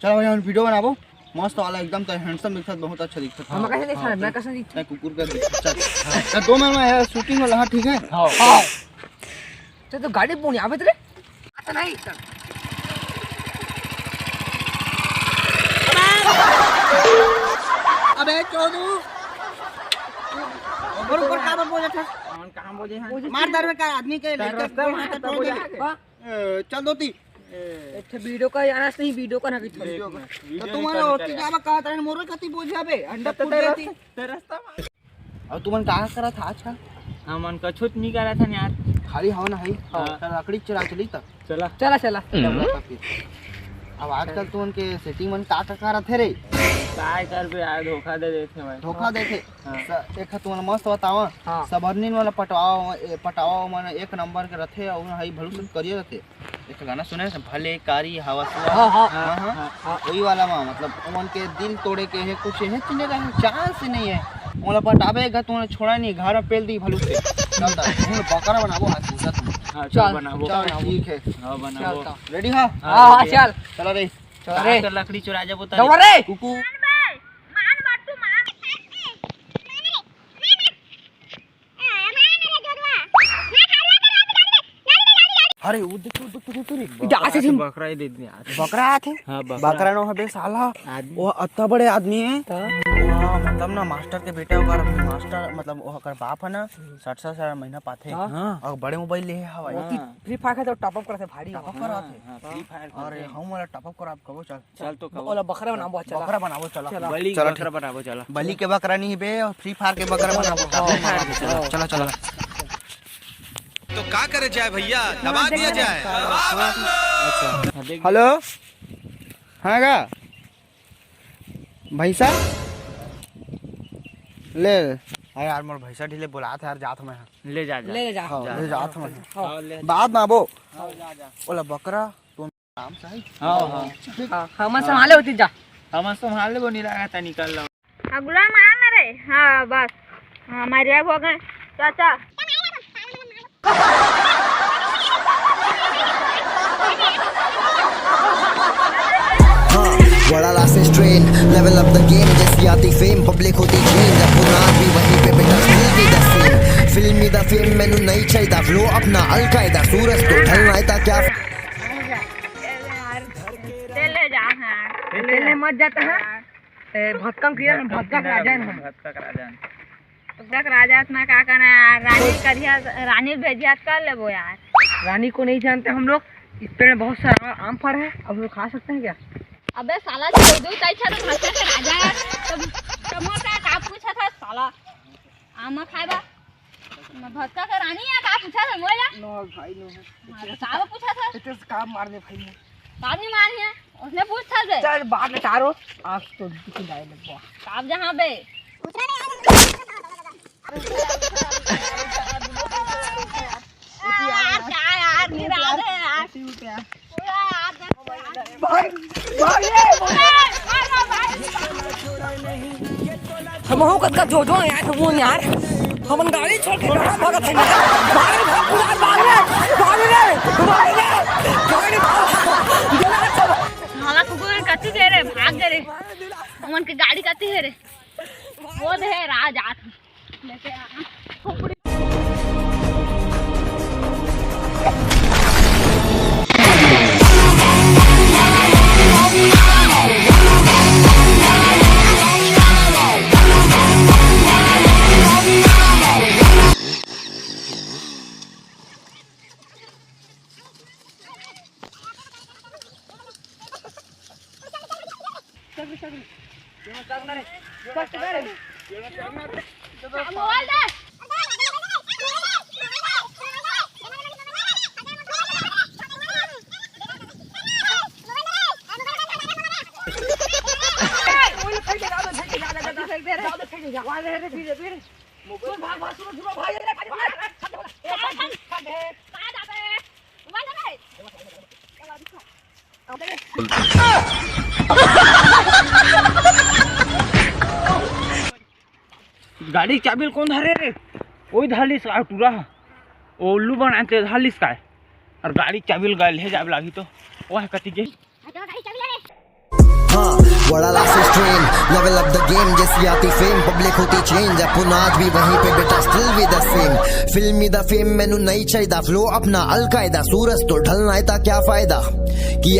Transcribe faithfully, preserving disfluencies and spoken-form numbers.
चल भाई, हम वीडियो बनाबो मस्त वाला एकदम। तो हैंडसम दिखत, बहुत अच्छा दिखत। हम कैसे दिखत? हाँ, मैं कैसे दिखत? तैं कुकुर का दिखत। चल, चल, दो मिनट में है, शूटिंग वाला। हाँ, ठीक है। हाँ। तो, तो गाड़ी पुनिया आवे तेरे। अच्छा नहीं, चल। अबे चोदू, ऊपर ऊपर का बोल रहा था? कौन कहाँ बोले हैं? मार दर में का आदमी के लड़का रास्ता बोल रहा था। हाँ? ए, चल दो तीन। ए, अच्छा, वीडियो का यार, नहीं, वीडियो का ना, वीडियो का। तो तुम्हारा होती क्या कहा था, मोरो कती बोझा बे, अंडा फूट जाती। रास्ता। और तुमन का करत हा आजकल? हमन कछु नहीं करत हन यार। खाली हव ना हई? हाँ। त लकड़ी चुरा चली त। चला। चला, चला। अब आजकल तुमन के सेटिंग मन का का करत हे रे? काय करबे यार, धोखा दे देथे भाई। धोखा देथे? हाँ। स-, एक तुमन मस्त बतावा। हाँ। सबरनीन वाला पटवाओ, ए, पटवाओ मन एक नंबर के रथे, अउ हई भलू से करिया रथे। एक गाना सुने से, भले कारी हवा सुआ। हाँ, हाँ। हाँ, हाँ। हाँ, हाँ। वही वाला मा, मतलब, उमन के दिल तोड़े के हे, कुछ हे, चीने का हे, चांस ही नहीं है। ओला पटाबे गा, तूने छोड़ा नहीं, घर में पेल दी भलू से। चल दा, हम बकरा बनाबो, हाथ पूछा तुम। हाँ, चल, चल, बनाबो। चल, ठीक है। हाँ, बनाबो। चल, चल। रेडी हा? हाँ, हाँ, ready है। चल। चला रे। चला रे। का कर लकड़ी चुरा जाबो, दौड़ रे। कुकू। अरे, वो देख, वो देख, वो देख, वो देख। इधर से बकरा ही दे दे यार। बकरा आथे? हाँ, बकरा। बकरा नो हबे साला। आदमी। वो अत्ता बड़े आदमी है। हाँ। हाँ, मतलब ना, मास्टर के बेटा, ओकर मास्टर, मतलब, ओकर बाप है ना, साठ साठ हजार महीना पाथे। हाँ। और बड़े मोबाइल ले हवा। हाँ। Free Fire का तो top up करथे भारी। Top up कराथे। हाँ, Free Fire अरे, करथे। हम वाला top up करा, कबो चल। चल तो कहो। ओला बकरा बनाबो, चला। बकरा बनाबो, चला। चला। बलि के चला, बकरा ठीक। बनाबो, चला। बलि के बकरा नहीं बे, Free Fire के बकरा बनाबो। हाँ, Free Fire के, चला। चला, चला। तो का करे जाए भैया, दबा दिया जाए। हाँ, देख। हेलो, हाँ गा भैंसा ले। अरे यार, मोर भैंसा ढीले बोलात हे यार, जात हूँ मैं। ले जा, जा। ले जा। हाँ, जा। ले जात हूँ मैं। हाँ, ले जा। बाद में आबो। हाँ, जा, जा। ओला बकरा आराम से है। हाँ, हाँ। ठीक। हाँ, हमन संभाले होती जा। हमन संभाल लेबो, नहीं लगा था निकल लो। अगला मार ना रे। हाँ, बस। हाँ, मारिया हो गए। चाचा। हाँ, बड़ा लासे strain, level up the game, जैसी आती फेम, पब्लिक होती क्लीन, जब पुराना भी वहीं पे बेटा, फिल्मी द सीन, फिल्मी द फेम, मैनू नहीं चाहिदा फ्लो अपना अलकायदा, सूरज तो ढलना है ता क्या। ले ले जा, हाँ। ले ले मत जाता है। ए, भक्कम किया ना, भक्कम भक्का के राजा ना। भक्का के राजा ना। भक्का के राजा इतना का करना यार, रानी करिया, रानी भेजिया कर लेबो यार। रानी को नहीं जानते हम लोग। इस पेड़ में बहुत सारा आम फल है, अब लोग खा सकते हैं क्या? अबे साला, छोड़ दो, तै छा तो भक्का के राजा है। तब, तब मोर का, का पूछा था साला? आमा खाए बा। मैं भक्का के रानी है, का पूछा था मोला? नो भाई, नो है। हाँ, तो का पूछा था? इतने से काम मार दे भाई ने। काम नहीं मार है, उसने पूछ था बे। चल, बात में चारो, आज तो दुखी जाए लगवा। काम जहाँ बे। यार, क्या यार, गिरा दे यार। पूरा यार, भाग, भाग रे। हम हो कतका जो जो यार, हम यार, हमन गाड़ी छोड़ के कहाँ भागत है यार? भाग रे, भाग, भाग, भाग रे, भाग रे, भाग रे, गाड़ी भाग। साला कुकुर कति दे रे, भाग दे रे। हमन के गाड़ी कति है रे? वो दे राज आत। गाड़ी के चाबी ल कोन धरे रे? ओही धरलिस का टूरा ह। ओ उल्लू बनाए ते धरलिस का। और गाड़ी के चाबी ल गाय ले जाब लागी तो। ओह कति गे। हटो, गाड़ी चाबी ले रे। बड़ा लासी स्ट्रेन, लेवल अप द गेम, जैसी आती फेम पब्लिक होती चेंज। अपन आज भी वहीं पे बेटा, still with the same। फिल्मी द फेम मैनू नहीं चाहिदा, फ्लो अपना अलकायदा, सूरज तो ढलना है ता क्या फायदा। कि